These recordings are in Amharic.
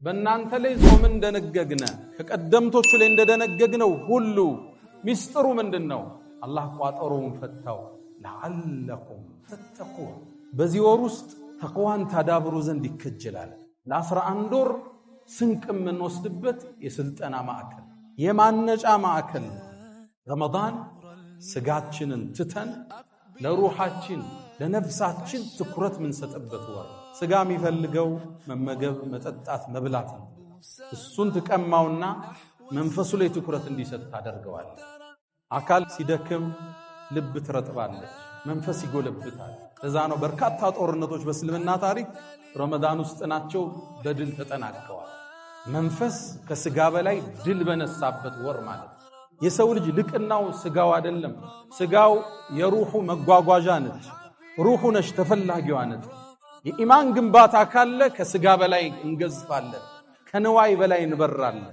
በእናንተ ላይ ጾም እንደነገግነ ከቀደምቶቹ ላይ እንደደነገግነው ሁሉ ሚስጥሩ ምንድን ነው? አላህ ቋጠሮውን ፈታው። لعلكم تتقون በዚህ ወር ውስጥ ተቅዋን ታዳብሩ ዘንድ ይከጀላል። ለ11 ወር ስንቅ የምንወስድበት የስልጠና ማዕከል፣ የማነጫ ማዕከል ረመዳን። ስጋችንን ትተን ለሩሓችን ለነፍሳችን ትኩረት የምንሰጥበት ወር። ስጋ የሚፈልገው መመገብ፣ መጠጣት፣ መብላት ነው። እሱን ትቀማውና መንፈሱ ላይ ትኩረት እንዲሰጥ ታደርገዋል። አካል ሲደክም ልብ ትረጥባለች፣ መንፈስ ይጎለብታል። ለዛ ነው በርካታ ጦርነቶች በእስልምና ታሪክ ረመዳን ውስጥ ናቸው፣ በድል ተጠናቀዋል። መንፈስ ከስጋ በላይ ድል በነሳበት ወር ማለት ነው። የሰው ልጅ ልቅናው ስጋው አይደለም። ስጋው የሩሑ መጓጓዣ ነች። ሩሑ ነች ተፈላጊዋ ነች። የኢማን ግንባታ ካለ ከስጋ በላይ እንገዝፋለን፣ ከንዋይ በላይ እንበራለን።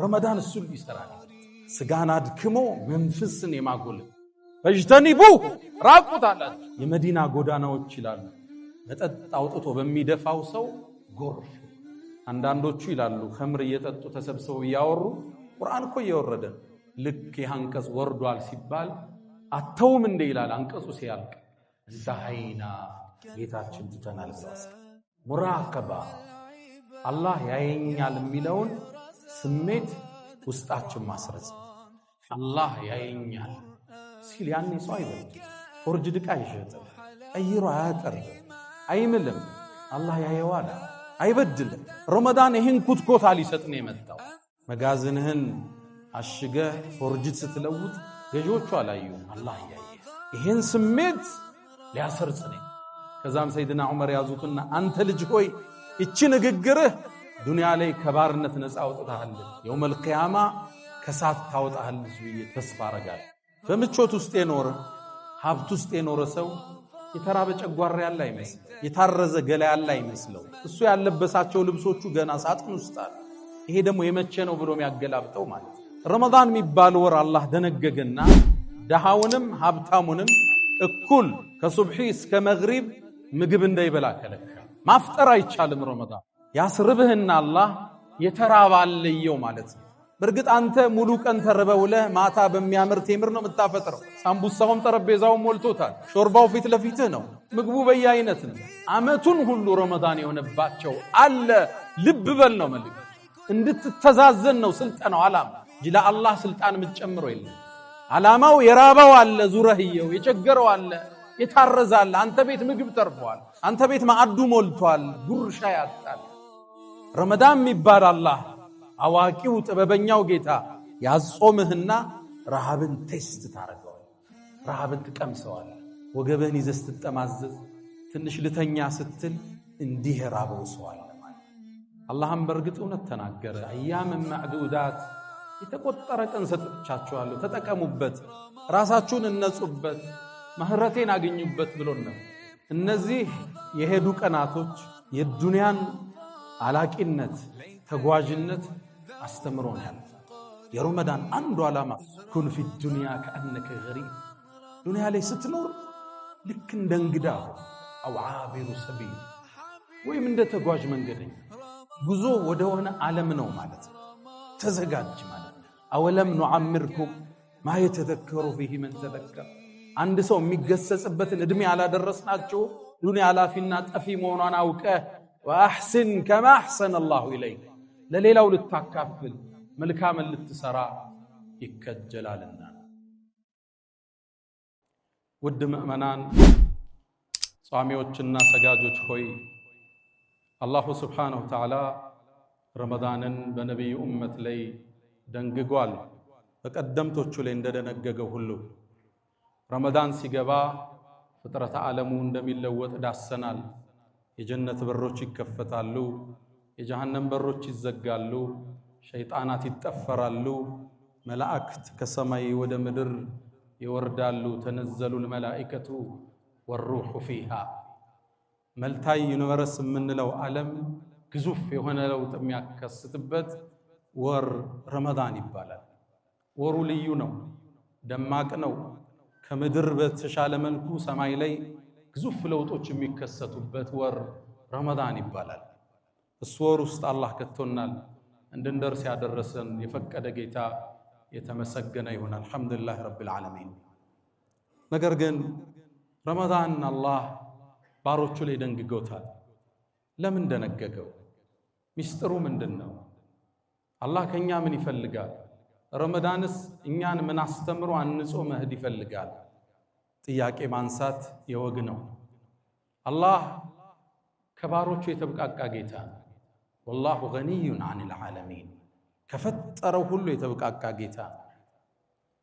ረመዳን እሱን ይሰራል። ስጋን አድክሞ መንፈስን የማጎል فاجتنبوه ራቁት አላቸው። የመዲና ጎዳናዎች ይላሉ መጠጥ አውጥቶ በሚደፋው ሰው ጎርፍ። አንዳንዶቹ ይላሉ ኸምር እየጠጡ ተሰብስበው እያወሩ ቁርአን እኮ እየወረደ ልክ ይህ አንቀጽ ወርዷል ሲባል አተውም እንደ ይላል። አንቀጹ ሲያልቅ انتهينا ጌታችን ትተናል። ሙራቀባ አላህ ያየኛል የሚለውን ስሜት ውስጣችን ማስረጽ። አላህ ያየኛል ሲል ያኔ ሰው አይበልም፣ forged ዕቃ አይሸጥም፣ ቀይሮ አያቀርብም፣ አይምልም። አላህ ያየዋል፣ አይበድልም። ረመዳን ይህን ኩትኮታ ሊሰጥ ነው የመጣው። መጋዘንህን አሽገህ forged ስትለውጥ ገዢዎቹ አላዩም፣ አላህ እያየ ይህን ስሜት ሊያሰርጽ ነው። ከዛም ሰይድና ዑመር ያዙትና አንተ ልጅ ሆይ፣ እቺ ንግግርህ ዱንያ ላይ ከባርነት ነፃ አውጥታሃለች፣ يوم القيامة ከሳት ታወጣሃለች ብዬ ተስፋ አረጋለሁ። በምቾት ውስጥ የኖረ፣ ሀብት ውስጥ የኖረ ሰው የተራበ ጨጓራ ያለ አይመስል፣ የታረዘ ገላ ያለ አይመስለው። እሱ ያለበሳቸው ልብሶቹ ገና ሳጥን ውስጥ አለ። ይሄ ደግሞ የመቼ ነው ብሎ የሚያገላብጠው ማለት ነው። ረመዳን የሚባል ወር አላህ ደነገገና ደሃውንም ሀብታሙንም እኩል ከሱብሒ እስከ መግሪብ ምግብ እንዳይበላ ከለከለ። ማፍጠር አይቻልም። ረመዳን ያስርብህና አላህ የተራበ አለየው ማለት ነው። በእርግጥ አንተ ሙሉ ቀን ተርበህ ውለህ ማታ በሚያምር ቴምር ነው የምታፈጥረው። ሳምቡሳውም ጠረጴዛውን ሞልቶታል። ሾርባው ፊት ለፊትህ ነው። ምግቡ በየአይነት ነው። አመቱን ሁሉ ረመዳን የሆነባቸው አለ። ልብ በል ነው መልእክት። እንድትተዛዘን ነው ስልጠናው ዓላማ እንጂ ለአላህ ስልጣን የምትጨምረው የለም። ዓላማው የራበው አለ፣ ዙረህየው የቸገረው አለ፣ የታረዘ አለ። አንተ ቤት ምግብ ተርፏል። አንተ ቤት ማዕዱ ሞልቷል። ጉርሻ ያጣል። ረመዳን የሚባል አላህ አዋቂው ጥበበኛው ጌታ ያጾምህና ረሃብን taste ታደርገዋል። ረሃብን ትቀምሰዋል። ወገብህን ይዘህ ስትጠማዘዝ ትንሽ ልተኛ ስትል እንዲህ የራበው ሰው አለ ማለት። አላህም በእርግጥ እውነት ተናገረ። أياما معدودات የተቆጠረ ቀን ሰጥቻችኋለሁ፣ ተጠቀሙበት፣ ራሳችሁን እነጹበት፣ ምህረቴን አግኙበት ብሎን ነበር። እነዚህ የሄዱ ቀናቶች የዱንያን አላቂነት ተጓዥነት አስተምሮን ያለ የረመዳን አንዱ ዓላማ كن في الدنيا كأنك غريب፣ ዱንያ ላይ ስትኖር ልክ እንደ እንግዳ أو عابر سبيل ወይም እንደ ተጓዥ መንገደኛ ጉዞ ወደሆነ ዓለም ነው ማለት ነው። ተዘጋጅ ማለት ነው። أولم نعمركم ما يتذكر فيه من تذكر፣ አንድ ሰው የሚገሰጽበትን ዕድሜ አላደረስናችሁ? ዱንያ አላፊና ጠፊ መሆኗን አውቀህ وأحسن كما أحسن الله إليك ለሌላው ልታካፍል መልካምን ልትሰራ ይከጀላልና። ውድ ምዕመናን፣ ጿሚዎችና ሰጋጆች ሆይ፣ الله سبحانه وتعالى ረመዳንን በነቢዩ ኡመት ላይ ደንግጓል። በቀደምቶቹ ላይ እንደደነገገው ሁሉ ረመዳን ሲገባ ፍጥረተ ዓለሙ እንደሚለወጥ ዳሰናል። የጀነት በሮች ይከፈታሉ፣ የጀሃነም በሮች ይዘጋሉ፣ ሸይጣናት ይጠፈራሉ፣ መላእክት ከሰማይ ወደ ምድር ይወርዳሉ። تنزل الملائكة والروح فيها። Multi universe የምንለው ዓለም ግዙፍ የሆነ ለውጥ የሚያከስትበት ወር ረመዳን ይባላል። ወሩ ልዩ ነው፣ ደማቅ ነው። ከምድር በተሻለ መልኩ ሰማይ ላይ ግዙፍ ለውጦች የሚከሰቱበት ወር ረመዳን ይባላል። እሱ ወር ውስጥ አላህ ከቶናል። እንድንደርስ ያደረሰን የፈቀደ ጌታ የተመሰገነ ይሁን። الحمد لله رب العالمين። ነገር ግን ረመዳን አላህ ባሮቹ ላይ ደንግጎታል። ለምን ደነገገው? ሚስጥሩ ምንድን ነው? አላህ ከእኛ ምን ይፈልጋል? ረመዳንስ እኛን ምን አስተምሮ አንጾ መሄድ ይፈልጋል? ጥያቄ ማንሳት የወግ ነው። አላህ ከባሮቹ የተብቃቃ ጌታ ነው። والله غني عن العالمين ከፈጠረው ሁሉ የተብቃቃ ጌታ።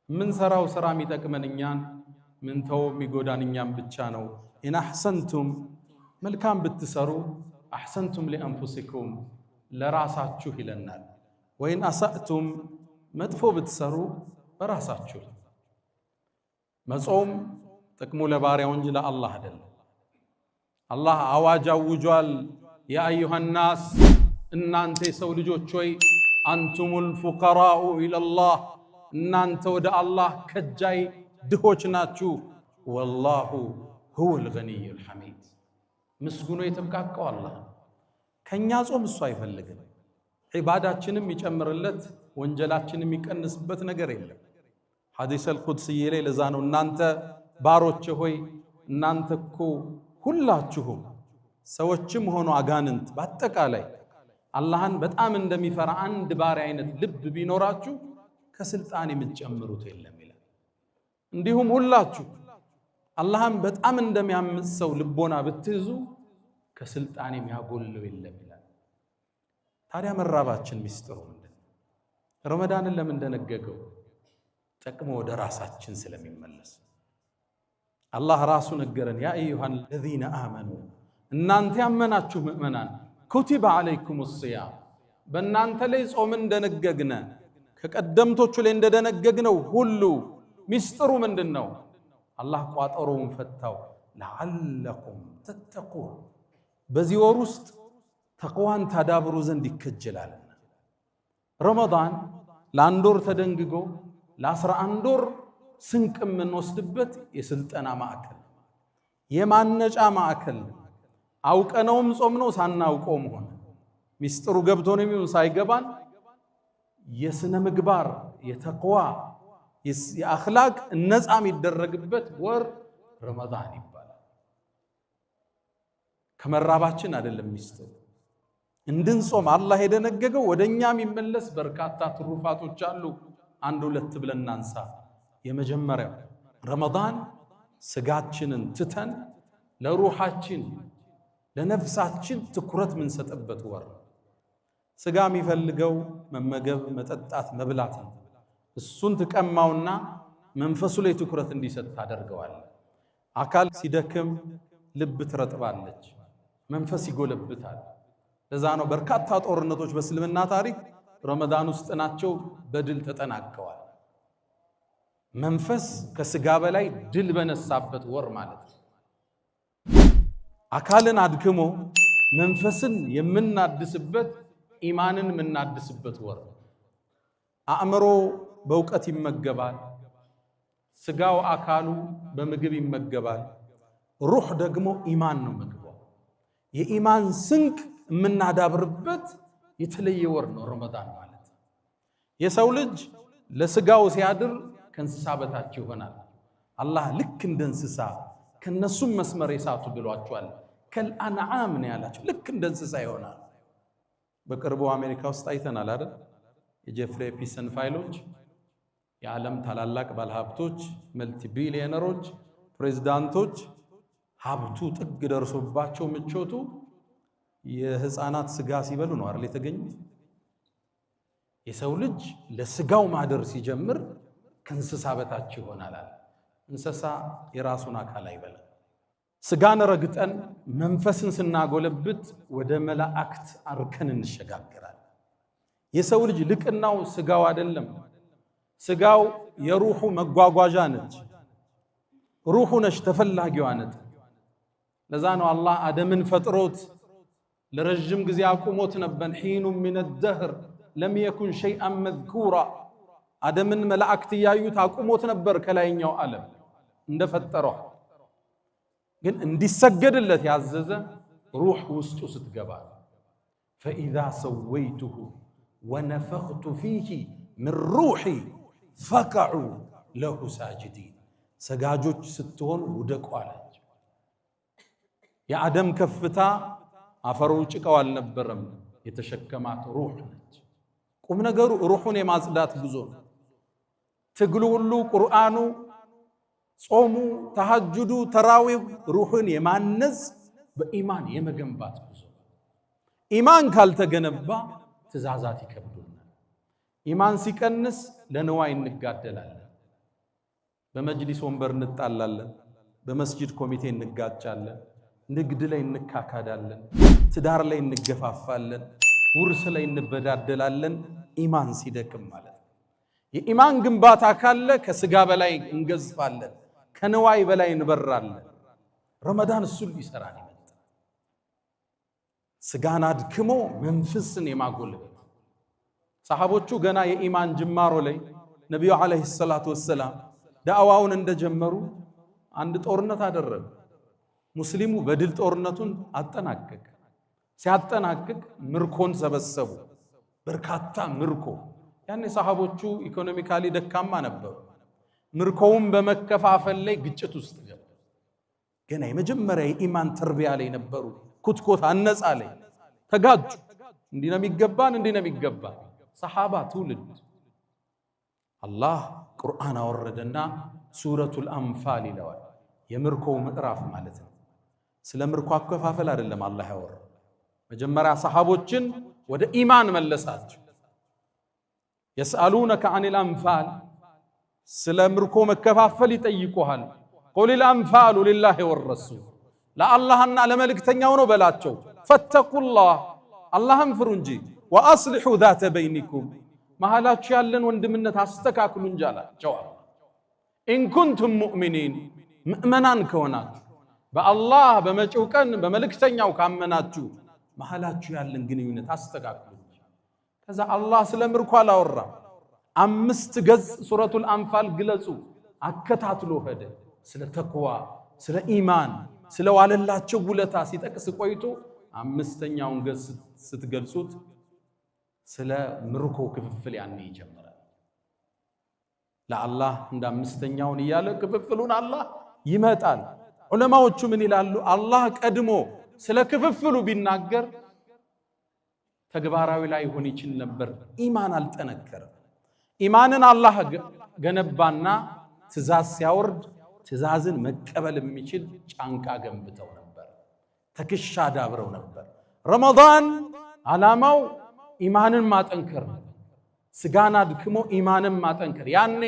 የምንሰራው ስራ የሚጠቅመን እኛን፣ ምንተው የሚጎዳን እኛን ብቻ ነው። إن أحسنتم መልካም ብትሰሩ أحسنتم لأنفسكم ለራሳችሁ ይለናል። وإن أسأتم መጥፎ ብትሰሩ በራሳችሁ። መጾም ጥቅሙ ለባሪያው እንጂ ለአላህ አይደለም። አላህ አዋጅ አውጇል። يا أيها الناس እናንተ የሰው ልጆች ሆይ أنتم الفقراء إلى الله እናንተ ወደ አላህ ከጃይ ድሆች ናችሁ። والله هو الغني الحميد ምስጉኖ የተብቃቃው አላህ ከእኛ ጾም እሱ አይፈልግም። ዒባዳችንም የሚጨምርለት ወንጀላችንም የሚቀንስበት ነገር የለም። ሐዲሰል ቁድስዬ ላይ ለዛ ነው እናንተ ባሮቼ ሆይ እናንተ እኮ ሁላችሁም ሰዎችም ሆኑ አጋንንት በአጠቃላይ አላህን በጣም እንደሚፈራ አንድ ባሪያ አይነት ልብ ቢኖራችሁ ከስልጣን የምትጨምሩት የለም ይላል። እንዲሁም ሁላችሁ አላህን በጣም እንደሚያምፅ ሰው ልቦና ብትይዙ ከስልጣን የሚያጎለው የለም ይላል። ታዲያ መራባችን ሚስጥሩ ምንድን ነው? ረመዳንን ለምን እንደነገገው? ጠቅሞ ወደ ራሳችን ስለሚመለስ አላህ ራሱ ነገረን። ያ አዩሃ አለዚነ አመኑ እናንተ ያመናችሁ ምእመናን ኩቲበ ዓለይኩም ሲያም በእናንተ ላይ ጾምን እንደነገግነ ከቀደምቶቹ ላይ እንደደነገግነው ሁሉ ሚስጥሩ ምንድን ነው? አላህ ቋጠሮውን ፈታው። ለዓለኩም ተተቁን በዚህ ወር ውስጥ ተቅዋን ታዳብሩ ዘንድ ይከጀላልና። ረመዳን ለአንድ ወር ተደንግጎ ለ11 ወር ስንቅ የምንወስድበት የስልጠና ማዕከል፣ የማነጫ ማዕከል። አውቀነውም ጾም ነው ሳናውቀውም ሆነ ሚስጥሩ ገብቶን የሚሆን ሳይገባን የስነ ምግባር የተቅዋ የአኽላቅ ነፃ የሚደረግበት ወር ረመዳን ይባላል። ከመራባችን አይደለም ሚስጥሩ እንድንጾም አላህ የደነገገው ወደኛ የሚመለስ በርካታ ትሩፋቶች አሉ። አንድ ሁለት ብለን እናንሳ። የመጀመሪያው ረመዳን ስጋችንን ትተን ለሩሓችን ለነፍሳችን ትኩረት የምንሰጥበት ወር። ስጋ የሚፈልገው መመገብ፣ መጠጣት፣ መብላት ነው። እሱን ትቀማውና መንፈሱ ላይ ትኩረት እንዲሰጥ ታደርገዋል። አካል ሲደክም ልብ ትረጥባለች፣ መንፈስ ይጎለብታል። ለዛ ነው በርካታ ጦርነቶች በእስልምና ታሪክ ረመዳን ውስጥ ናቸው፣ በድል ተጠናቀዋል። መንፈስ ከስጋ በላይ ድል በነሳበት ወር ማለት ነው። አካልን አድክሞ መንፈስን የምናድስበት ኢማንን የምናድስበት ወር። አእምሮ በእውቀት ይመገባል። ስጋው አካሉ በምግብ ይመገባል። ሩህ ደግሞ ኢማን ነው ምግቧ። የኢማን ስንቅ የምናዳብርበት የተለየ ወር ነው ረመዳን ማለት። የሰው ልጅ ለስጋው ሲያድር ከእንስሳ በታች ይሆናል። አላህ ልክ እንደ እንስሳ ከነሱም መስመር የሳቱ ብሏቸዋል። ከልአንዓም ነው ያላቸው። ልክ እንደ እንስሳ ይሆናል። በቅርቡ አሜሪካ ውስጥ አይተናል አይደል? የጄፍሪ ኤፕስቲን ፋይሎች የዓለም ታላላቅ ባለሀብቶች፣ multi ቢሊዮነሮች፣ ፕሬዚዳንቶች ሀብቱ ጥግ ደርሶባቸው ምቾቱ የህፃናት ስጋ ሲበሉ ነው አይደል የተገኙት። የሰው ልጅ ለስጋው ማደር ሲጀምር ከእንስሳ በታች ይሆናል። እንስሳ የራሱን አካል አይበላም። ስጋን ረግጠን መንፈስን ስናጎለብት ወደ መላእክት አርከን እንሸጋግራለን። የሰው ልጅ ልቅናው ስጋው አይደለም። ስጋው የሩሑ መጓጓዣ ነች። ሩሑ ነች ተፈላጊዋ ነጥ። ለዛ ነው አላህ አደምን ፈጥሮት ለረዥም ጊዜ አቁሞት ነበር። حين من الدهر لم يكن شيئا مذكورا። አደምን መላእክት እያዩት አቁሞት ነበር ከላይኛው ዓለም እንደፈጠረው። ግን እንዲሰገድለት ያዘዘ ሩሕ ውስጡ ስትገባ فإذا سويته ونفخت فيه من روحي فقعوا له ساجدين። ሰጋጆች ስትሆን ውደቁ አላቸው። የአደም ከፍታ አፈሩ ጭቃው አልነበረም፣ የተሸከማት ሩህ ነች። ቁም ነገሩ ሩሑን የማጽዳት ጉዞ ነው። ትግሉ ሁሉ ቁርአኑ፣ ጾሙ፣ ተሐጁዱ፣ ተራዊው ሩሑን የማነጽ በኢማን የመገንባት ጉዞ። ኢማን ካልተገነባ ትእዛዛት ይከብዱናል። ኢማን ሲቀንስ ለንዋይ እንጋደላለን። በመጅሊስ ወንበር እንጣላለን። በመስጂድ ኮሚቴ እንጋጫለን። ንግድ ላይ እንካካዳለን። ትዳር ላይ እንገፋፋለን። ውርስ ላይ እንበዳደላለን። ኢማን ሲደክም ማለት ነው። የኢማን ግንባታ ካለ ከስጋ በላይ እንገዝፋለን፣ ከንዋይ በላይ እንበራለን። ረመዳን እሱን ሊሰራ ነው የመጣ። ስጋን አድክሞ መንፈስን የማጎልበት። ሰሃቦቹ ገና የኢማን ጅማሮ ላይ ነቢዩ ዓለይሂ ሰላቱ ወሰላም ዳዕዋውን እንደጀመሩ አንድ ጦርነት አደረጉ። ሙስሊሙ በድል ጦርነቱን አጠናቀቀ። ሲያጠናቅቅ ምርኮን ሰበሰቡ፣ በርካታ ምርኮ። ያኔ ሰሃቦቹ economically ደካማ ነበሩ። ምርኮውን በመከፋፈል ላይ ግጭት ውስጥ ገቡ። ገና የመጀመሪያ የኢማን ተርቢያ ላይ ነበሩ። ኩትኮት አነጻ ላይ ተጋጩ። እንዲህ ነው የሚገባን፣ እንዲህ ነው የሚገባን። ሰሃባ ትውልድ አላህ ቁርአን አወረደና ሱረቱል አንፋል ይለዋል። የምርኮው ምዕራፍ ማለት ነው። ስለ ምርኮ አከፋፈል አይደለም አላህ ያወራው። መጀመሪያ ሰሃቦችን ወደ ኢማን መለሳቸው። يسألونك عن الأنفال፣ ስለ ምርኮ መከፋፈል ይጠይቁሃል። قل الأنفال لله والرسول፣ ለአላህና ለመልእክተኛው ነው በላቸው። فاتقوا الله፣ አላህን ፍሩ እንጂ። وأصلحوا ذات بينكم፣ መሃላችሁ ያለን ወንድምነት አስተካክሉ እንጂ አላቸው። إن كنتم مؤمنين፣ ምእመናን ከሆናችሁ በአላህ በመጪው ቀን በመልእክተኛው ካመናችሁ መሃላችሁ ያለን ግንኙነት አስተካክሉ። ከዛ አላህ ስለ ምርኮ አላወራም። 5 ገጽ ሱረቱል አንፋል ግለጹ አከታትሎ ሄደ። ስለ ተቅዋ፣ ስለ ኢማን፣ ስለ ዋለላቸው ውለታ ሲጠቅስ ቆይቶ 5ኛውን ገጽ ስትገልጹት ስለ ምርኮ ክፍፍል ያኔ ይጀምራል። ለአላህ እንደ 5ኛውን እያለ ክፍፍሉን አላህ ይመጣል። ዑለማዎቹ ምን ይላሉ? አላህ ቀድሞ ስለ ክፍፍሉ ቢናገር ተግባራዊ ላይ ሆን ይችል ነበር። ኢማን አልጠነከረም። ኢማንን አላህ ገነባና ትእዛዝ ሲያወርድ ትእዛዝን መቀበል የሚችል ጫንቃ ገንብተው ነበር፣ ትከሻ ዳብረው ነበር። ረመዳን ዓላማው ኢማንን ማጠንከር ነው። ስጋን አድክሞ ኢማንን ማጠንከር፣ ያኔ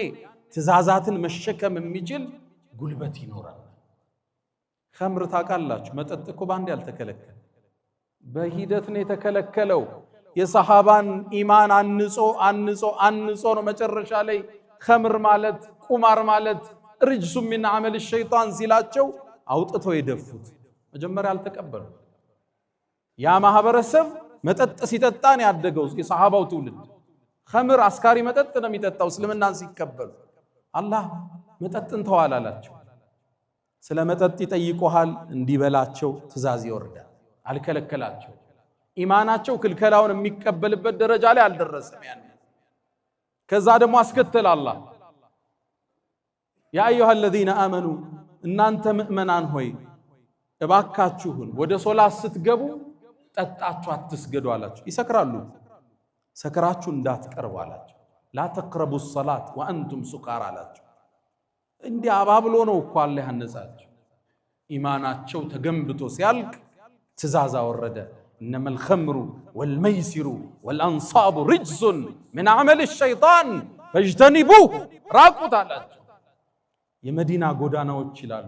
ትእዛዛትን መሸከም የሚችል ጉልበት ይኖራል። ኸምር ታውቃላችሁ፣ መጠጥ እኮ ባንዴ አልተከለከለ፣ በሂደት ነው የተከለከለው። የሰሃባን ኢማን አንጾ አንጾ አንጾ ነው መጨረሻ ላይ ኸምር ማለት ቁማር ማለት رجس من عمل الشيطان ሲላቸው አውጥተው የደፉት። መጀመሪያ አልተቀበሉ። ያ ማህበረሰብ መጠጥ ሲጠጣ ነው ያደገው። የሰሃባው ትውልድ ኸምር አስካሪ መጠጥ ነው የሚጠጣው። እስልምናን ሲቀበሉ አላህ መጠጥን ተዋል አላቸው። ስለ መጠጥ ይጠይቁሃል እንዲበላቸው ትእዛዝ ይወርዳል። አልከለከላቸው። ኢማናቸው ክልከላውን የሚቀበልበት ደረጃ ላይ አልደረሰም። ያን ከዛ ደግሞ አስከተለ አላህ ያ አዩሃ አለዚነ አመኑ እናንተ ምእመናን ሆይ እባካችሁን ወደ ሶላት ስትገቡ ጠጣችሁ አትስገዱ አላቸው። ይሰክራሉ፣ ሰክራችሁ እንዳትቀርቡ አላቸው። ላ ተቅረቡ ሰላት ወአንቱም ሱካር አላቸው። እንዲህ አባብሎ ነው እኮ አላህ ያነጻቸው። ኢማናቸው ተገንብቶ ሲያልቅ ትእዛዝ አወረደ። إنما الخمر والميسر والأنصاب رجس من عمل الشيطان فاجتنبوه ራቁት አላቸው። የመዲና ጎዳናዎች ይላሉ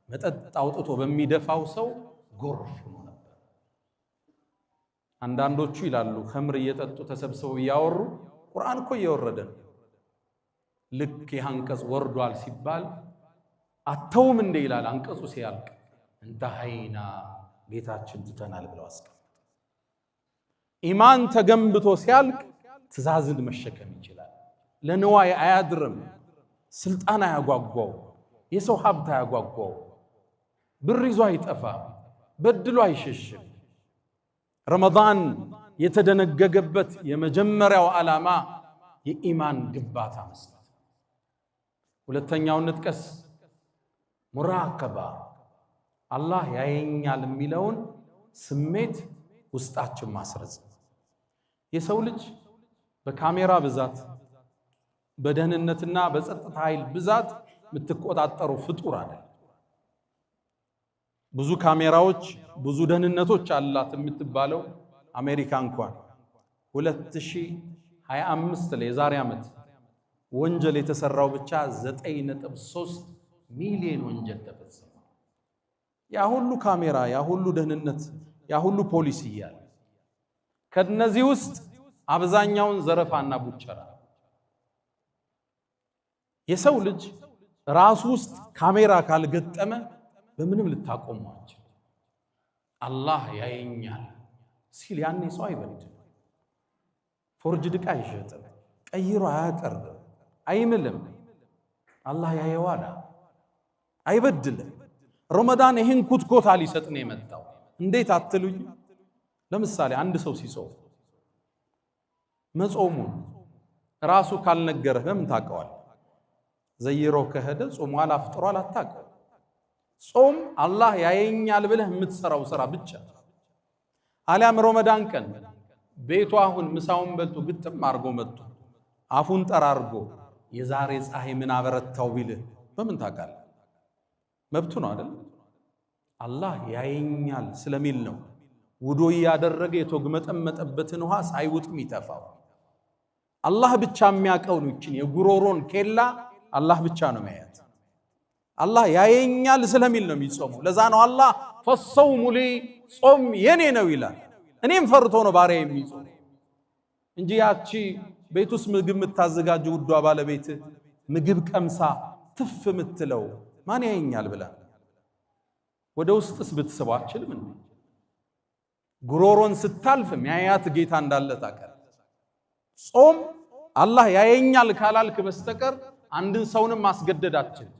መጠጥ አውጥቶ በሚደፋው ሰው ጎርፍ ሆኖ ነበር። አንዳንዶቹ ይላሉ ኸምር እየጠጡ ተሰብስበው እያወሩ ቁርአን እኮ እየወረደ ነው። ልክ ይህ አንቀጽ ወርዷል ሲባል አተውም እንደ ይላል አንቀጹ ሲያልቅ እንተሃይና ጌታችን ትተናል ብለው አስቀምጡ። ኢማን ተገንብቶ ሲያልቅ ትእዛዝን መሸከም ይችላል። ለንዋይ አያድርም። ስልጣን አያጓጓው፣ የሰው ሀብት አያጓጓው፣ ብር ይዞ አይጠፋም፣ በድሎ አይሸሽም። ረመዳን የተደነገገበት የመጀመሪያው ዓላማ የኢማን ግንባታ መስጠት። ሁለተኛውን ንጥቀስ፣ ሙራቀባ፣ አላህ ያየኛል የሚለውን ስሜት ውስጣችን ማስረጽ። የሰው ልጅ በካሜራ ብዛት፣ በደህንነትና በጸጥታ ኃይል ብዛት የምትቆጣጠሩ ፍጡር አይደል። ብዙ ካሜራዎች፣ ብዙ ደህንነቶች አላት የምትባለው አሜሪካ እንኳን 2025 ላይ፣ የዛሬ ዓመት፣ ወንጀል የተሰራው ብቻ 9.3 ሚሊዮን ወንጀል ተፈጽሟል። ያ ሁሉ ካሜራ፣ ያ ሁሉ ደህንነት፣ ያ ሁሉ ፖሊስ እያለ ከነዚህ ውስጥ አብዛኛውን ዘረፋና ቡቸራ። የሰው ልጅ ራሱ ውስጥ ካሜራ ካልገጠመ በምንም ልታቆመው አትችልም። አላህ ያየኛል ሲል ያኔ ሰው አይበድልም። Forged ዕቃ አይሸጥም፣ ቀይሮ አያቀርብም፣ አይምልም። አላህ ያየዋል፣ አይበድልም። ረመዳን ይህን ኩትኮታ ሊሰጥ ነው የመጣው። እንዴት አትሉኝ? ለምሳሌ አንድ ሰው ሲጾም መጾሙን ራሱ ካልነገረህ በምን ታውቀዋለህ? ዘይሮ ከሄደ ጾሟል አፍጥሯል አታውቀው። ጾም አላህ ያየኛል ብለህ የምትሰራው ስራ ብቻ። አሊያም ረመዳን ቀን ቤቱ አሁን ምሳውን በልቶ ግጥም አድርጎ መጥቶ አፉን ጠራርጎ የዛሬ ፀሐይ ምን አበረታው ቢልህ በምን ታውቃለህ? መብቱ ነው አይደል? አላህ ያየኛል ስለሚል ነው ውዶ እያደረገ የተጉመጠመጠበትን ውሃ ሳይውጥ የሚተፋው። አላህ ብቻ የሚያውቀው ነው። ይችን የጉሮሮን ኬላ አላህ ብቻ ነው የሚያያት። አላህ ያየኛል ስለሚል ነው የሚጾመው። ለዛ ነው አላህ فالصوم لي፣ ጾም የኔ ነው ይላል። እኔም ፈርቶ ነው ባሪያ የሚጾም እንጂ ያቺ ቤት ውስጥ ምግብ የምታዘጋጀው ውዷ ባለቤት ምግብ ቀምሳ ትፍ የምትለው ማን ያየኛል ብላ ወደ ውስጥስ ብትስበው አትችልም እንዴ? ጉሮሮን ስታልፍ ሚያያት ጌታ እንዳለ ታውቃለህ። ጾም አላህ ያየኛል ካላልክ በስተቀር አንድን ሰውንም ማስገደድ አትችልም።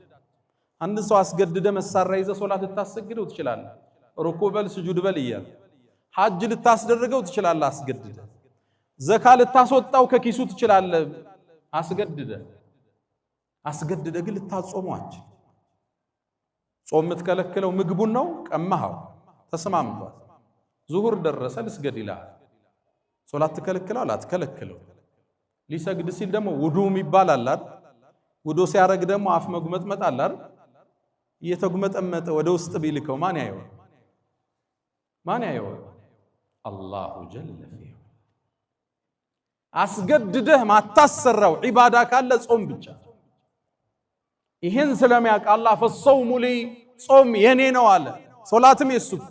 አንድን ሰው አስገድደ መሳሪያ ይዘህ ሶላት ልታሰግደው ትችላለህ። ሩኩ በል፣ ስጁድ በል እያለ ሐጅ ልታስደርገው ትችላለህ አስገድደ። ዘካ ልታስወጣው ከኪሱ ትችላለህ አስገድደ። አስገድደ ግን ልታጾመው አትችልም። ጾም የምትከለክለው ምግቡን ነው፣ ቀማኸው፣ ተስማምቷል። ዙሁር ደረሰ ልስገድ ይልሃል። ሶላት ትከለክለዋል? አትከለክለው። ሊሰግድ ሲል ደግሞ ውዱ የሚባል አለ አይደል? ውዱ ሲያደርግ ደግሞ አፍ መጉመጥመጥ አለ አይደል? እየተጉመጠመጠ ወደ ውስጥ ቢልከው ማን ያየዋል? ማን ያየዋል? الله جل في አስገድደህ ማታሰራው ዒባዳ ካለ ጾም ብቻ። ይህን ስለሚያውቅ አላህ فالصوم لي፣ ጾም የኔ ነው አለ። ሶላትም የሱ እኮ፣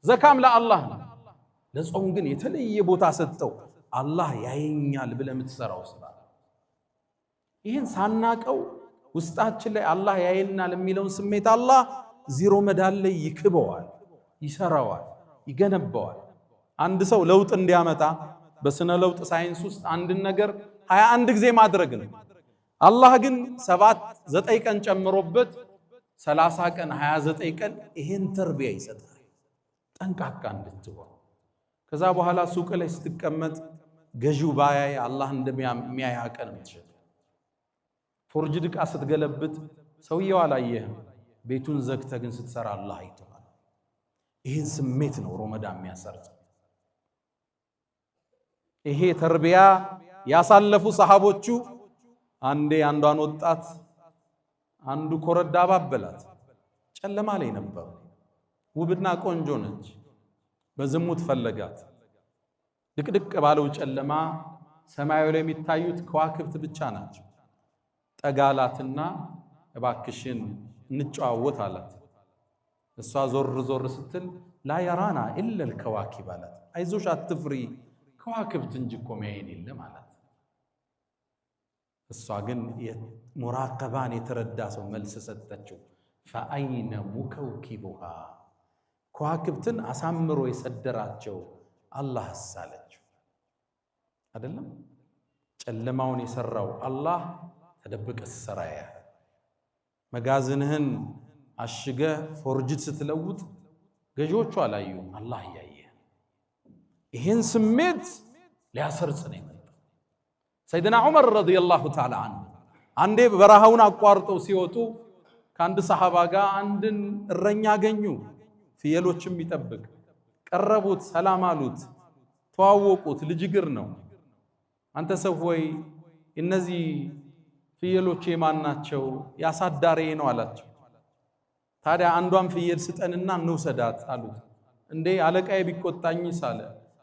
ዘካም ለአላህ ነው። ለጾም ግን የተለየ ቦታ ሰጠው። አላህ ያየኛል ብለህ የምትሰራው ስራ። ይህን ሳናቀው ውስጣችን ላይ አላህ ያየናል የሚለውን ስሜት አላህ እዚህ ረመዳን ላይ ይክበዋል፣ ይሰራዋል፣ ይገነባዋል። አንድ ሰው ለውጥ እንዲያመጣ በስነ ለውጥ ሳይንስ ውስጥ አንድን ነገር 21 ጊዜ ማድረግ ነው። አላህ ግን 7 9 ቀን ጨምሮበት 30 ቀን፣ 29 ቀን ይሄን ተርቢያ ይሰጣል። ጠንቃቃ እንድትሆን። ከዛ በኋላ ሱቅ ላይ ስትቀመጥ ገዢው ባያይ አላህ እንደሚያይ ቀን የምትሸጥ፣ forged ዕቃ ስትገለብጥ ሰውየው አላየህም። ቤቱን ዘግተህ ግን ስትሰራ አላህ አይቶሃል። ይህን ስሜት ነው ሮመዳን የሚያሰርጸው። ይሄ ተርቢያ ያሳለፉ ሰሃቦቹ አንዴ አንዷን ወጣት አንዱ ኮረዳ አባበላት። ጨለማ ላይ ነበሩ። ውብና ቆንጆ ነች። በዝሙት ፈለጋት። ድቅድቅ ባለው ጨለማ ሰማዩ ላይ የሚታዩት ከዋክብት ብቻ ናቸው። ጠጋላትና እባክሽን እንጨዋወት አላት። እሷ ዞር ዞር ስትል لا يرانا إلا الكواكب አላት። አይዞሽ አትፍሪ፣ ከዋክብት እንጂ እኮ ሚያየን የለም አላት። እሷ ግን ሙራቀባን የተረዳ ሰው መልስ ሰጠችው። فأين مكوكبها፣ ከዋክብትን አሳምሮ የሰደራቸው አላህ አለችው። አይደለም፣ ጨለማውን የሰራው አላህ ተደብቀ ስትሰራ ያያል። መጋዘንህን አሽገህ forged ስትለውጥ ገዢዎቹ አላዩም፣ አላህ እያየ። ይህን ስሜት ሊያሰርጽ ነው የመጣው። ሰይድና ዑመር رضي الله تعالى عنه አንዴ በረሃውን አቋርጠው ሲወጡ ከአንድ ሰሐባ ጋር አንድን እረኛ አገኙ፣ ፍየሎችም ይጠብቅ። ቀረቡት፣ ሰላም አሉት፣ ተዋወቁት። ልጅ እግር ነው። አንተ ሰው ሆይ እነዚህ ፍየሎች የማን ናቸው? ያሳዳሬ ነው አላቸው። ታዲያ አንዷን ፍየል ስጠንና እንውሰዳት አሉት። እንዴ አለቃዬ ቢቆጣኝስ አለ።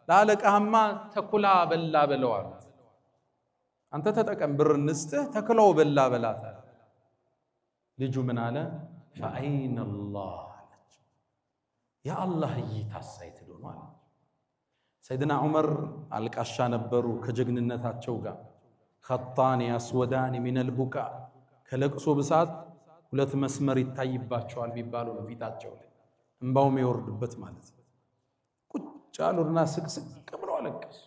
ለአለቃህማ ተኩላ በላ በለው አሉት። አንተ ተጠቀም፣ ብር እንስጥህ፣ ተኩላው በላ በላት አለ። ልጁ ምን አለ? ፈአይነ አላህ አላቸው። የአላህ እይታስ የት ሄዶ ነው አላቸው። ሰይድና ዑመር አልቃሻ ነበሩ ከጀግንነታቸው ጋር። خطان أسودان من البكاء ከለቅሶ ብዛት ሁለት መስመር ይታይባቸዋል ቢባሉ ነው ፊታቸው ላይ እንባውም የወርድበት ማለት ነው። ቁጭ አሉና ስቅስቅ ብለው አለቀሱ።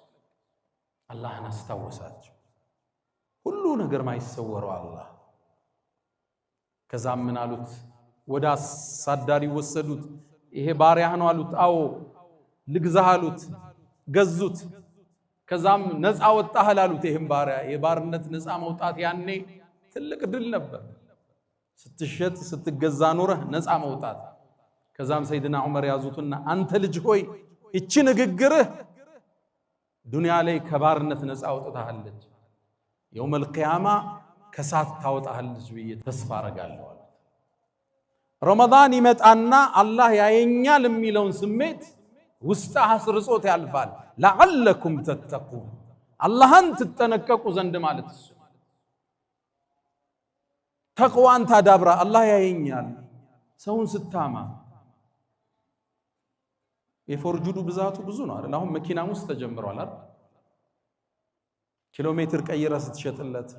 አላህን አስታወሳቸው። ሁሉ ነገር ማይሰወረው አላህ። ከዛም ምን አሉት? ወደ አሳዳሪ ወሰዱት። ይሄ ባሪያህ ነው አሉት። አዎ ልግዛህ አሉት። ገዙት። ከዛም ነፃ ወጣህ አሉት። ይህም ባሪያ የባርነት ነፃ መውጣት ያኔ ትልቅ ድል ነበር። ስትሸጥ ስትገዛ ኖረህ ነፃ መውጣት። ከዛም ሰይድና ዑመር ያዙትና አንተ ልጅ ሆይ እቺ ንግግርህ ዱንያ ላይ ከባርነት ነፃ አውጥታሃለች፣ የውመል ቂያማ ከሳት ታወጣሃለች ብዬ ተስፋ አረጋለሁ አሉት። ረመዳን ይመጣና አላህ ያየኛል የሚለውን ስሜት ውስጥ አስርጾት ያልፋል። ለዓለኩም ተተቁን አላህን ትጠነቀቁ ዘንድ ማለት እሱ ተቅዋን ታዳብራ። አላህ ያየኛል። ሰውን ስታማ የፎርጁዱ ብዛቱ ብዙ ነው አይደል? አሁን መኪናም ውስጥ ተጀምሯል አይደል? ኪሎ ሜትር ቀይረ ስትሸጥለት፣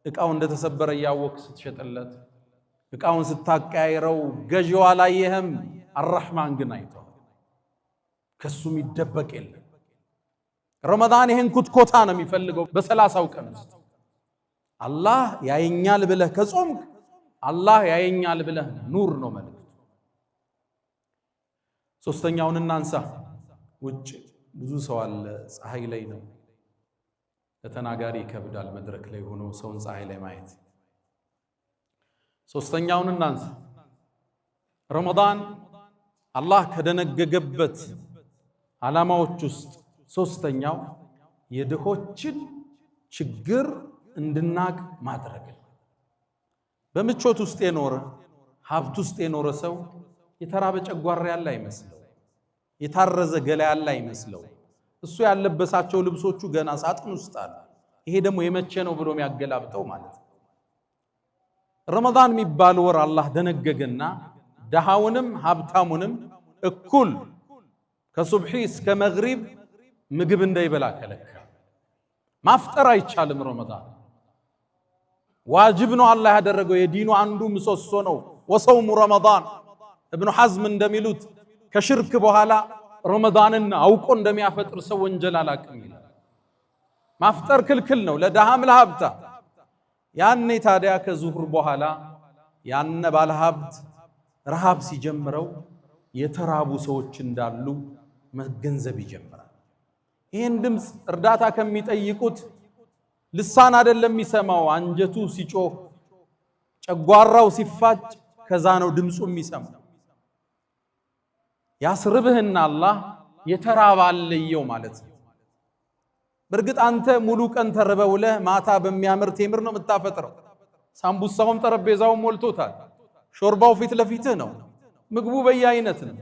እቃው እንደተሰበረ እያወቅ ስትሸጥለት፣ እቃውን ስታቀያይረው ገዢው አላየህም፣ አራህማን ግን አይቷል። ከሱ የሚደበቅ የለም። ረመዳን ይሄን ኩትኮታ ነው የሚፈልገው። በ30ው ቀን ውስጥ አላህ ያየኛል ብለህ ከጾምክ አላህ ያየኛል ብለህ ኑር ነው መልእክቱ። ሶስተኛውን እናንሳ። ውጭ ብዙ ሰው አለ፣ ፀሐይ ላይ ነው። ለተናጋሪ ይከብዳል መድረክ ላይ ሆኖ ሰውን ፀሐይ ላይ ማየት። ሶስተኛውን እናንሳ። ረመዳን አላህ ከደነገገበት ዓላማዎች ውስጥ ሶስተኛው የድሆችን ችግር እንድናቅ ማድረግ ነው። በምቾት ውስጥ የኖረ ሀብት ውስጥ የኖረ ሰው የተራበ ጨጓራ ያለ አይመስለው፣ የታረዘ ገላ ያለ አይመስለው። እሱ ያለበሳቸው ልብሶቹ ገና ሳጥን ውስጥ አሉ። ይሄ ደግሞ የመቼ ነው ብሎ የሚያገላብጠው ማለት ነው። ረመዳን የሚባል ወር አላህ ደነገገና ደሃውንም ሀብታሙንም እኩል ከሱብሒ እስከ መግሪብ ምግብ እንዳይበላ ከለከለ። ማፍጠር አይቻልም። ረመዳን ዋጅብ ነው አላህ ያደረገው የዲኑ አንዱ ምሰሶ ነው። ወሰውሙ ረመዳን እብኑ ሐዝም እንደሚሉት ከሽርክ በኋላ ረመዳንን አውቆ እንደሚያፈጥር ሰው ወንጀል አላቅም ይላል። ማፍጠር ክልክል ነው ለደሃም ለሀብታ። ያኔ ታዲያ ከዙሁር በኋላ ያነ ባለሀብት ረሃብ ሲጀምረው የተራቡ ሰዎች እንዳሉ መገንዘብ ይጀምራል። ይህን ድምፅ እርዳታ ከሚጠይቁት ልሳን አይደለም የሚሰማው፣ አንጀቱ ሲጮህ ጨጓራው ሲፋጭ ከዛ ነው ድምፁ የሚሰማው። ያስርብህና አላህ የተራበ አለየው ማለት ነው። በእርግጥ አንተ ሙሉ ቀን ተርበህ ውለህ ማታ በሚያምር ቴምር ነው የምታፈጥረው። ሳምቡሳውም ጠረጴዛውም ሞልቶታል። ሾርባው ፊት ለፊትህ ነው። ምግቡ በየአይነት ነው።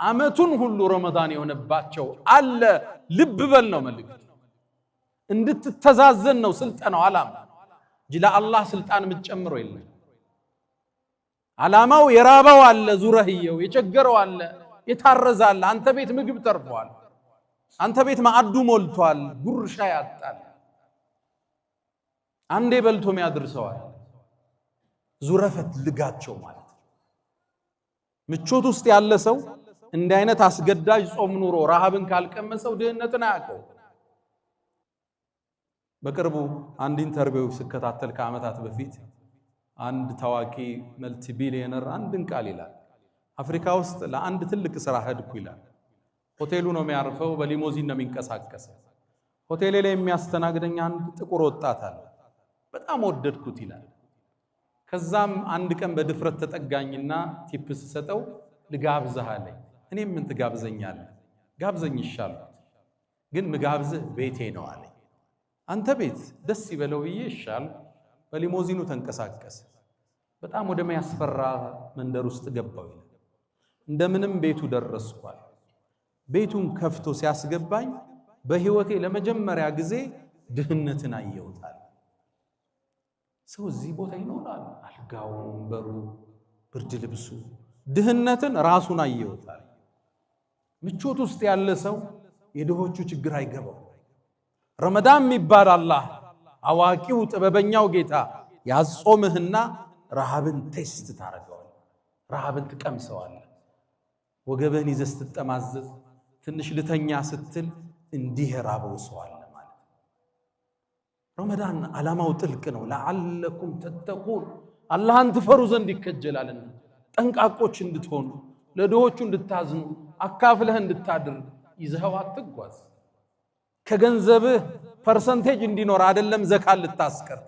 አመቱን ሁሉ ረመዳን የሆነባቸው አለ። ልብ በል ነው መልእክቱ። እንድትተዛዘን ነው ስልጠናው ዓላማ እንጂ ለአላህ ስልጣን የምትጨምረው የለም። ዓላማው የራበው አለ፣ ዙረህየው የቸገረው አለ፣ የታረዘ አለ። አንተ ቤት ምግብ ተርፏል። አንተ ቤት ማዕዱ ሞልቷል። ጉርሻ ያጣል። አንዴ በልቶ ያድርሰዋል። ዙረፈት ልጋቸው ማለት ነው። ምቾት ውስጥ ያለ ሰው እንዲህ አይነት አስገዳጅ ጾም ኑሮ ረሃብን ካልቀመሰው ድህነትን አያውቀው። በቅርቡ አንድ interview ስከታተል ከዓመታት በፊት አንድ ታዋቂ multi billionaire አንድን ቃል ይላል። አፍሪካ ውስጥ ለአንድ ትልቅ ስራ ሄድኩ ይላል። ሆቴሉ ነው የሚያርፈው፣ በሊሞዚን ነው የሚንቀሳቀሰው። ሆቴሌ ላይ የሚያስተናግደኝ አንድ ጥቁር ወጣት አለ። በጣም ወደድኩት ይላል። ከዛም አንድ ቀን በድፍረት ተጠጋኝና tip ስሰጠው ልጋብዝህ አለኝ። እኔም ምን ትጋብዘኛለህ? ጋብዘኝ ይሻልኩት፣ ግን ምጋብዝህ ቤቴ ነው አለኝ። አንተ ቤት ደስ ይበለው ብዬ ይሻል። በሊሞዚኑ ተንቀሳቀሰ። በጣም ወደሚያስፈራ መንደር ውስጥ ገባው ይላል። እንደምንም ቤቱ ደረስኳል። ቤቱን ከፍቶ ሲያስገባኝ በህይወቴ ለመጀመሪያ ጊዜ ድህነትን አየሁታል። ሰው እዚህ ቦታ ይኖራል። አልጋው፣ ወንበሩ፣ ብርድ ልብሱ፣ ድህነትን ራሱን አየሁታል። ምቾት ውስጥ ያለ ሰው የድሆቹ ችግር አይገባው። ረመዳን የሚባል አላህ አዋቂው ጥበበኛው ጌታ ያጾምህና ረሃብን taste ታደርገዋለህ። ረሃብን ትቀምሰዋለህ። ወገብህን ይዘህ ስትጠማዘዝ ትንሽ ልተኛ ስትል እንዲህ የራበው ሰው አለ ማለት ነው። ረመዳን ዓላማው ጥልቅ ነው። لعلكم تتقون አላህን ትፈሩ ዘንድ ይከጀላልና ጠንቃቆች እንድትሆኑ፣ ለድሆቹ እንድታዝኑ፣ አካፍለህ እንድታድር ይዘኸው አትጓዝ። ከገንዘብህ percentage እንዲኖር አይደለም ዘካ ልታስቀር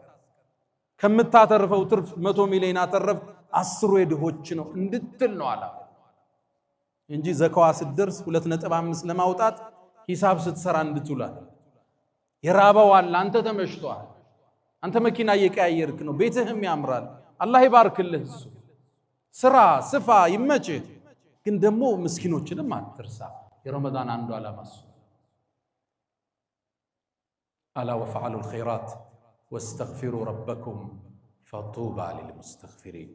ከምታተርፈው ትርፍ 100 ሚሊዮን አተረፍ 10ሩ የድሆች ነው እንድትል ነው አላ እንጂ ዘካዋ ስትደርስ 2.5 ለማውጣት ሂሳብ ስትሰራ እንድትውላል። የራበው አለ፣ አንተ ተመሽቷል። አንተ መኪና እየቀያየርክ ነው፣ ቤትህም ያምራል። አላህ ይባርክልህ። እሱ ስራ ስፋ ይመችህ፣ ግን ደግሞ ምስኪኖችንም አትርሳ። የረመዳን አንዱ ዓላማ እሱ። ألا وافعلوا الخيرات واستغفروا ربكم فطوبى للمستغفرين።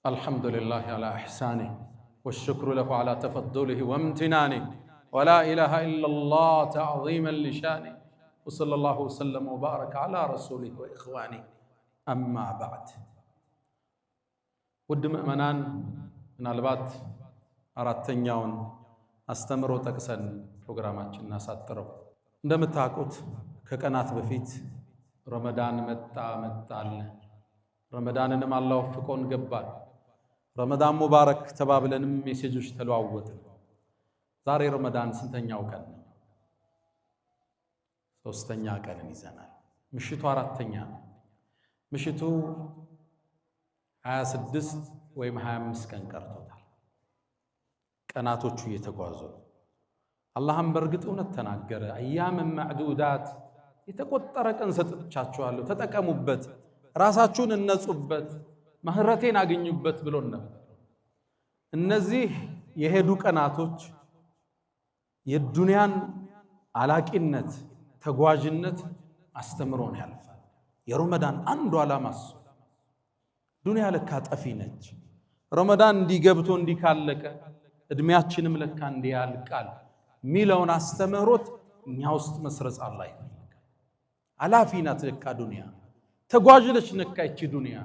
الحمد لله على إحسانه والشكر له على تفضله وامتنانه ولا إله إلا الله تعظيما لشانه وصلى الله وسلم وبارك على رسوله وإخوانه أما بعد። ውድ ምእመናን፣ ምናልባት አራተኛውን አስተምሮ ጠቅሰን ፕሮግራማችን እናሳጥረው። እንደምታውቁት ከቀናት በፊት ረመዳን መጣ መጣል ረመዳንንም አላህ ወፍቆን ገባል። ረመዳን ሙባረክ ተባብለንም ሜሴጆች ተለዋወጥን። ዛሬ ረመዳን ስንተኛው ቀን ነው? ሶስተኛ ቀንን ይዘናል። ምሽቱ አራተኛ ነው። ምሽቱ 26 ወይም 25 ቀን ቀርቶታል። ቀናቶቹ እየተጓዙ ነው። አላህም በእርግጥ እውነት ተናገረ። أياما معدودات የተቆጠረ ቀን ሰጥቻችኋለሁ፣ ተጠቀሙበት፣ ራሳችሁን እነጹበት፣ ምህረቴን አግኙበት ብሎን ነበር። እነዚህ የሄዱ ቀናቶች የዱንያን አላቂነት ተጓዥነት አስተምሮን ያልፋል። የረመዳን አንዱ ዓላማ እሱ። ዱንያ ለካ ጠፊ ነች። ረመዳን እንዲገብቶ እንዲካለቀ እድሜያችንም ለካ እንዲያልቃል ሚለውን አስተምህሮት እኛ ውስጥ መስረጽ አላህ ይፈልጋል። አላፊ ናት ለካ ዱንያ፣ ተጓዥ ነች ለካ ይቺ ዱንያ፣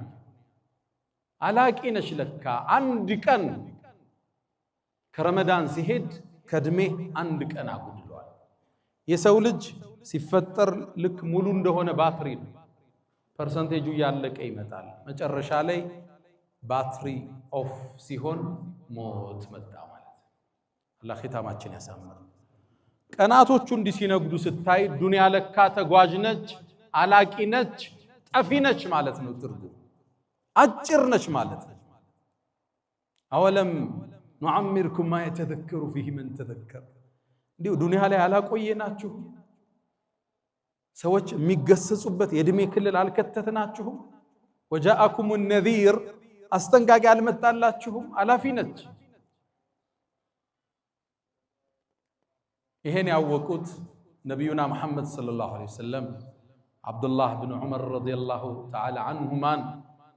አላቂ ነች ለካ። አንድ ቀን ከረመዳን ሲሄድ ከእድሜ አንድ ቀን አጉድሏል። የሰው ልጅ ሲፈጠር ልክ ሙሉ እንደሆነ ባትሪ ነው። Percentage ኡ እያለቀ ይመጣል። መጨረሻ ላይ ባትሪ off ሲሆን ሞት መጣ ማለት። አላህ ኺታማችን ያሳምር። ቀናቶቹ እንዲህ ሲነጉዱ ስታይ ዱንያ ለካ ተጓዥ ነች፣ አላቂ ነች፣ ጠፊ ነች ማለት ነው ትርጉም። አጭር ነች ማለት ነው። أولم نعمركم ما يتذكر فيه من تذكر። እንዲሁ ዱንያ ላይ አላቆየናችሁ? ሰዎች የሚገሰጹበት የእድሜ ክልል አልከተትናችሁም? وجاءكم النذير አስጠንቃቂ አልመጣላችሁም? አላፊ ነች። ይሄን ያወቁት ነቢዩና መሐመድ صلى الله عليه وسلم ዓብዱላህ ብን ዑመር رضي الله تعالى عنهما ን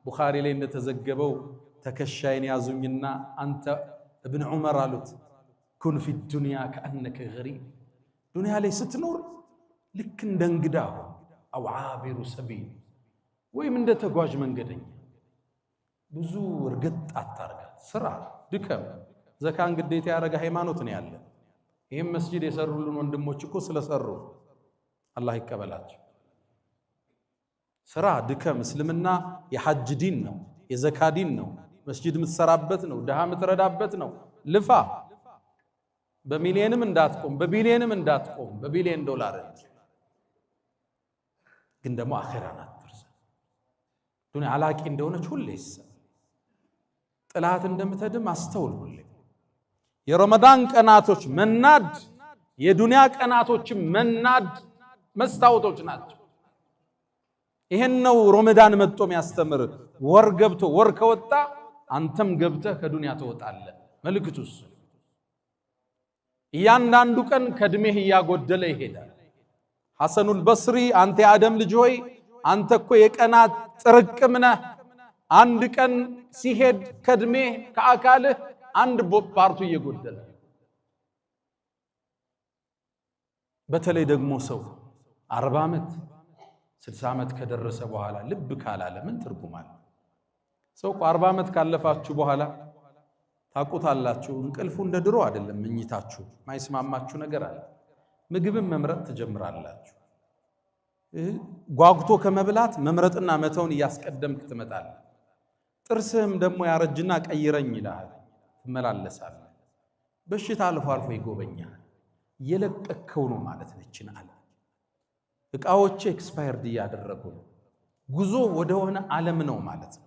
ቡኻሪ ላይ እንደተዘገበው ትከሻዬን ያዙኝና አንተ እብን ዑመር አሉት፣ كن في الدنيا كأنك غريب፣ ዱንያ ላይ ስትኖር ልክ እንደ እንግዳ ሁን፣ أو عابر سبيل ወይም እንደ ተጓዥ መንገደኛ ብዙ እርግጥ አታርጋት። ስራ፣ ድከም። ዘካን ግዴታ ያደረገ ሃይማኖት ነው ያለ። ይህም መስጂድ የሰሩልን ወንድሞች እኮ ስለሰሩ አላህ ይቀበላቸው። ስራ፣ ድከም። እስልምና የሐጅ ዲን ነው፣ የዘካ ዲን ነው። መስጂድ የምትሰራበት ነው። ድሃ የምትረዳበት ነው። ልፋ። በሚሊየንም እንዳትቆም፣ በቢሊየንም እንዳትቆም፣ በቢሊየን ዶላር እንጂ ግን ደግሞ አኼራን አትርሳ። ዱንያ አላቂ እንደሆነች ሁሌ ይሰ ጥላት እንደምትሄድም አስተውል። ሁሌ የረመዳን ቀናቶች መናድ የዱንያ ቀናቶችን መናድ መስታወቶች ናቸው። ይሄን ነው ረመዳን መጥቶ የሚያስተምር። ወር ገብቶ ወር ከወጣ አንተም ገብተህ ከዱንያ ትወጣለህ። መልእክቱስ እያንዳንዱ ቀን ከእድሜህ እያጎደለ ይሄዳል። ሐሰኑል በስሪ አንተ የአደም ልጅ ሆይ አንተ እኮ የቀናት ጥርቅም ነህ። አንድ ቀን ሲሄድ ከእድሜህ ከአካልህ አንድ part ኡ እየጎደለ፣ በተለይ ደግሞ ሰው 40 ዓመት 60 ዓመት ከደረሰ በኋላ ልብ ካላለ ምን ትርጉም አለ? ሰው እኮ 40 ዓመት ካለፋችሁ በኋላ ታውቁታላችሁ። እንቅልፉ እንደ ድሮ አይደለም። ምኝታችሁ ማይስማማችሁ ነገር አለ። ምግብን መምረጥ ትጀምራላችሁ። ጓጉቶ ከመብላት መምረጥና መተውን እያስቀደምክ ትመጣለህ። ጥርስህም ደግሞ ያረጅና ቀይረኝ ይልሃል። ትመላለሳለህ። በሽታ አልፎ አልፎ ይጎበኛል። የለቀቅከው ነው ማለት ነችን አለ። እቃዎች expired እያደረጉ ነው። ጉዞ ወደሆነ ዓለም ነው ማለት ነው።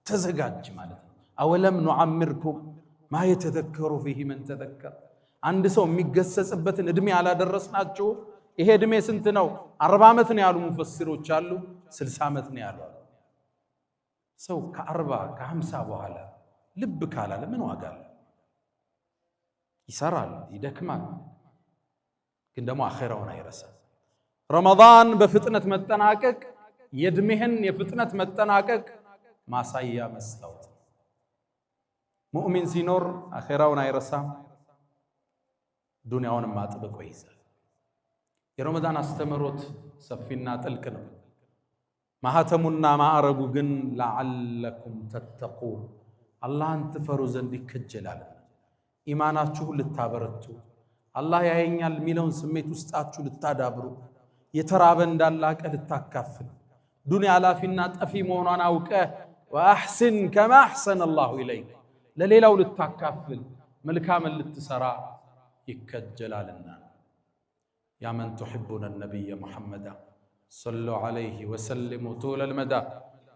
ተዘጋጅ ማለት ነው። أولم نعمركم ما يتذكر فيه من تذكر። አንድ ሰው የሚገሰጽበትን እድሜ አላደረስናችሁ? ይሄ እድሜ ስንት ነው? 40 ዓመት ነው ያሉ ሙፈሲሮች አሉ። 60 ዓመት ነው ያሉ። ሰው ከ40 ከ50 በኋላ ልብ ካላለ ምን ዋጋ አለ? ይሰራል፣ ይደክማል፣ ግን ደግሞ አኼራውን አይረሳም። ረመዳን በፍጥነት መጠናቀቅ የእድሜህን የፍጥነት መጠናቀቅ ማሳያ መስታወት። ሙእሚን ሲኖር አኼራውን አይረሳም፣ ዱንያውንም አጥብቆ ይይዛል። የረመዳን አስተምህሮት ሰፊና ጥልቅ ነው። ማህተሙና ማዕረጉ ግን لعلكم تتقون አላህን ትፈሩ ዘንድ ይከጀላል። ኢማናችሁ ልታበረቱ፣ አላህ ያየኛል የሚለውን ስሜት ውስጣችሁ ልታዳብሩ፣ የተራበ እንዳላቀ ልታካፍል፣ ዱንያ አላፊና ጠፊ መሆኗን አውቀህ وأحسن كما أحسن الله إليك ለሌላው ልታካፍል፣ መልካምን ልትሰራ ይከጀላልና። يا من تحبون النبي محمدا صلوا عليه وسلموا طول المدى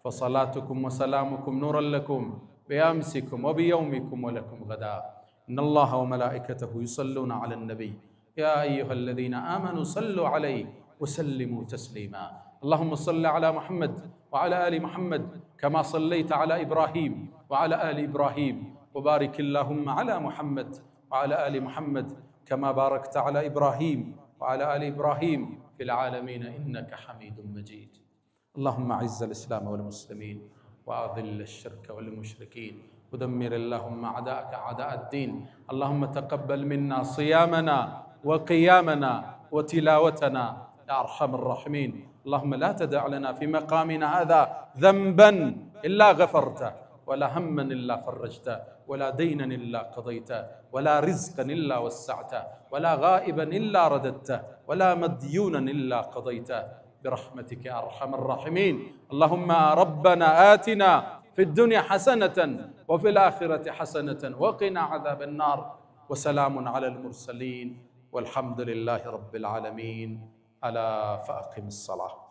فصلاتكم وسلامكم نورا لكم بأمسكم وبيومكم ولكم غدا። إن الله وملائكته يصلون على النبي يا أيها الذين آمنوا صلوا عليه وسلموا تسليما። اللهم صل على محمد وعلى آل محمد كما صليت على إبراهيم وعلى آل إبراهيم، وبارك اللهم على محمد وعلى آل محمد كما باركت على إبراهيم وعلى آل إبراهيم في العالمين إنك حميد مجيد። اللهم أعز الإسلام والمسلمين وأذل الشرك والمشركين ودمر اللهم أعداءك أعداء الدين. اللهم تقبل منا صيامنا وقيامنا وتلاوتنا يا أرحم الراحمين. اللهم لا تدع لنا في مقامنا هذا ذنبا إلا غفرته، ولا هما إلا فرجته، ولا دينا إلا قضيته، ولا رزقا إلا وسعته، ولا غائبا إلا رددته، ولا مديونا إلا قضيته برحمتك يا أرحم الراحمين. اللهم ربنا آتنا في الدنيا حسنة وفي الآخرة حسنة وقنا عذاب النار. وسلام على المرسلين والحمد لله رب العالمين. ألا فأقم الصلاة.